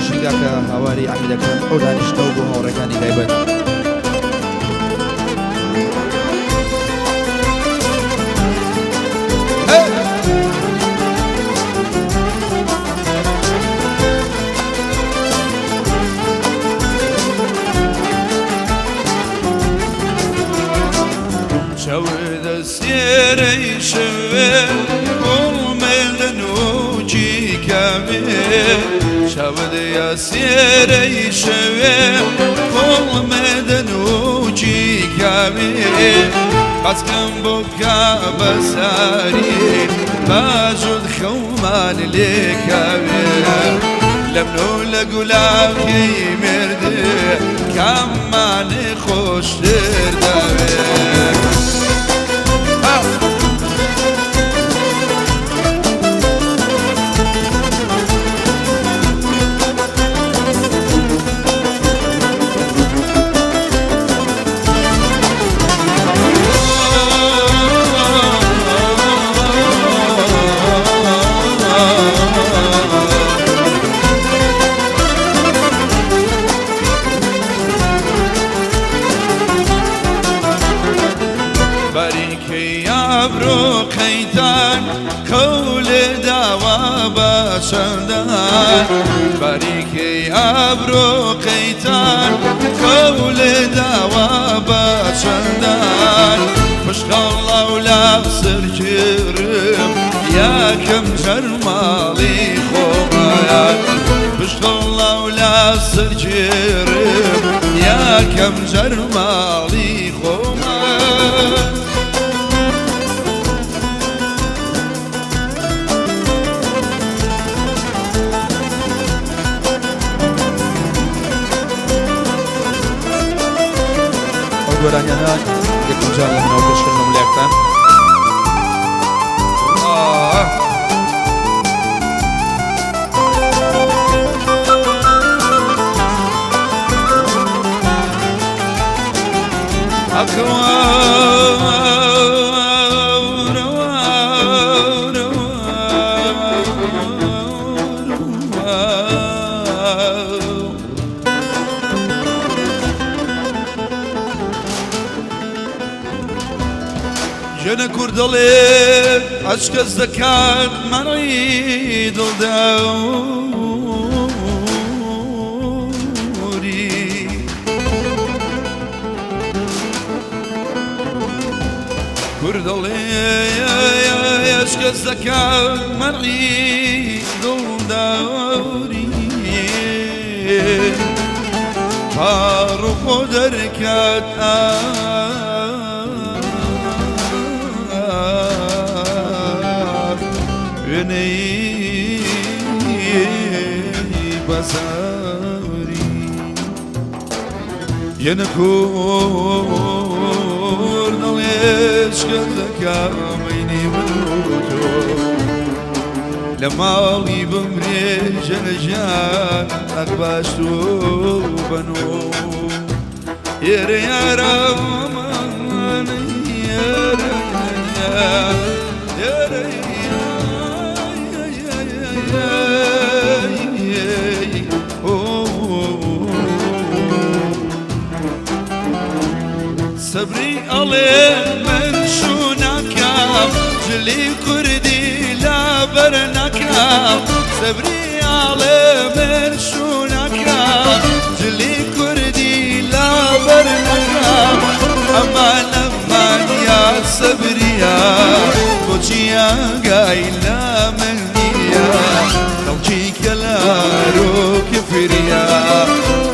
خۆشیدا کە هاواری عەمیدەکان ئەو دانیشتنەوە بۆ هاوڕێکانی تایبەت. چاودەسێرەی شەوێ گوڵمێ لە نوکی کامێ چاودەیا سێرەی شەوێ گوڵمێ لە نوکی کامێ قەسکەم بۆ بکە بەساری باژود خەومان لێکاوێ لەمنۆ لە گولاکەی مردێ کاممان خۆشتر داوێ. باریکەی ئابرۆ قەیتان قەولێ داوا بە چەندان باریکەی ئابرۆ قەیتان قەولێ داوا بە چەندان پشقەڵا و لا سەرکرم یاکەم جەرماڵی خۆمان پشقەڵا و لا سەرکرم یاکەم جەرماڵی خۆمان. ئەو گۆرانیانە یەکەم جار لە منەوە پێشکەش لەکتان. ژنە کورد دەڵێ هەچ کەس دەکات مەڕی دڵداوری کورد دەڵێ هەچ کەس دەکات مەڕی دڵداوری پاڕ خۆ دەرکات وێنەی بەزاری یەنە کورد دەڵێشکە دەکامەینی من و تۆ لە ماڵی بمرێ ژەنەژان ئەک باش تۆ بەنۆ یێرە یارەمان یێرە یێرە سەبری ئەڵێ من شوو ناکەم جلی کوردی لابەر ناکەم سەبری ئەڵێ من شوو ناکەم جلی کوردی لابەر ناکەم ئەمان ئەمان یا سەبریە بۆچی ئاگای لە من نییە خەڵکی کەلار و کفریە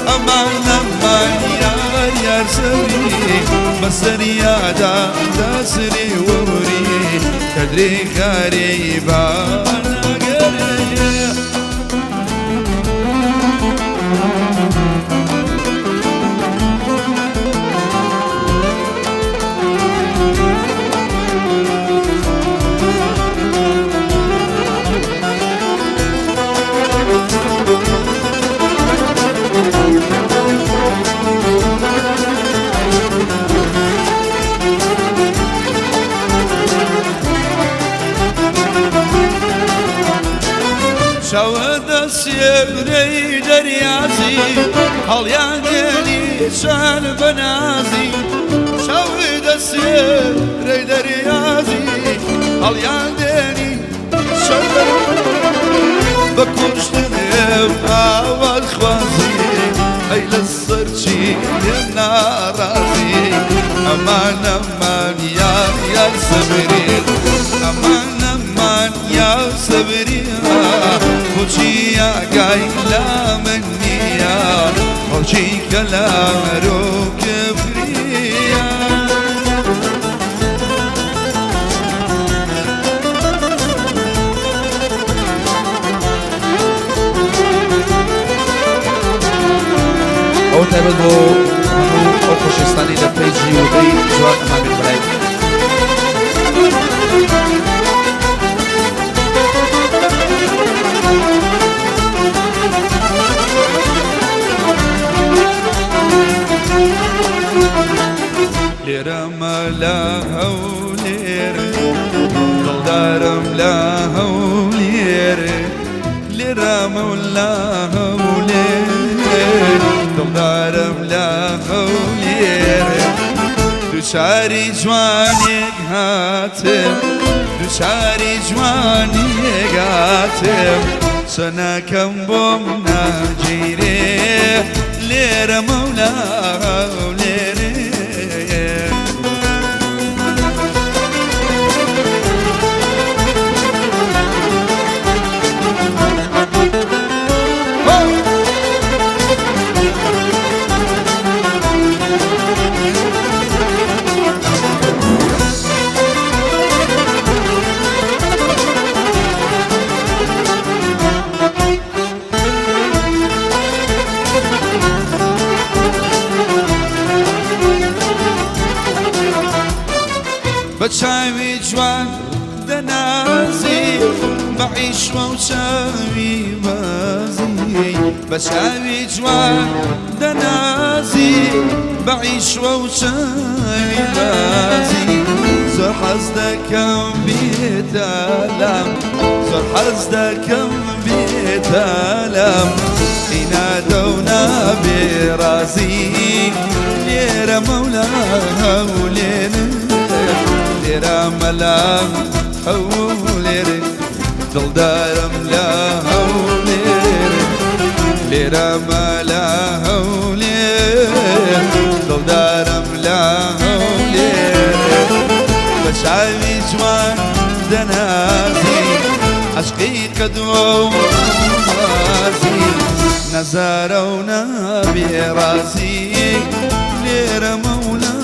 ئەمان ئەمان یار یار سەبری بەسەریادا دەسری وری کەدری خارەی بانەگەرێ. دەسێرەی دەریازی هەڵیان دێنی چەند بەنازی چاوی دەسێرەی دەریازی هەڵیان دێنی چەند بە کوشتنێ ئاوات خوازی ئەی لەسەر چی لێم ناڕازی ئەمان ئەمان یا یار سەبری ئەمان ئەمان یا سەبری بۆچی ئاگای لا من نییە خەڵکی کەلار و کفریە. ئەوە تایبەت بۆ هەموو ئەو خۆشەویستانەی لە پەیجی وتەی جوان ئەمامین بەلای. لێرە مەلا هەولێر دڵدارم لە هەولێر لێرە مەلا هەولێر دڵدارم لە هەولێر دووچاری جوانێک هاتم دووچاری جوانێک هاتم چەنەکەم بۆم ناگیرێ لێرە مەولا هەولێرێ. بە چاوی جوان دەنازی بە عیشوە و چاوی بازی بە چاوی جوان دەنازی بە عیشوە و چاوی بازی زۆر حەز دەکەم بێتەلام زۆر حەز دەکەم بێتەلام ئینادە و نابێ ڕازی لێرە مەولا هەولێرێ لێرە مەلا هەولێرێ دڵدارم لە هەولێرێ لێرە مەلا هەولێر دڵدارم لە هەولێرێ بە چاوی جوان دەنازی عەشقی قەدوە و مازی نەزارە و نابێ ڕازی لێرە مەولا.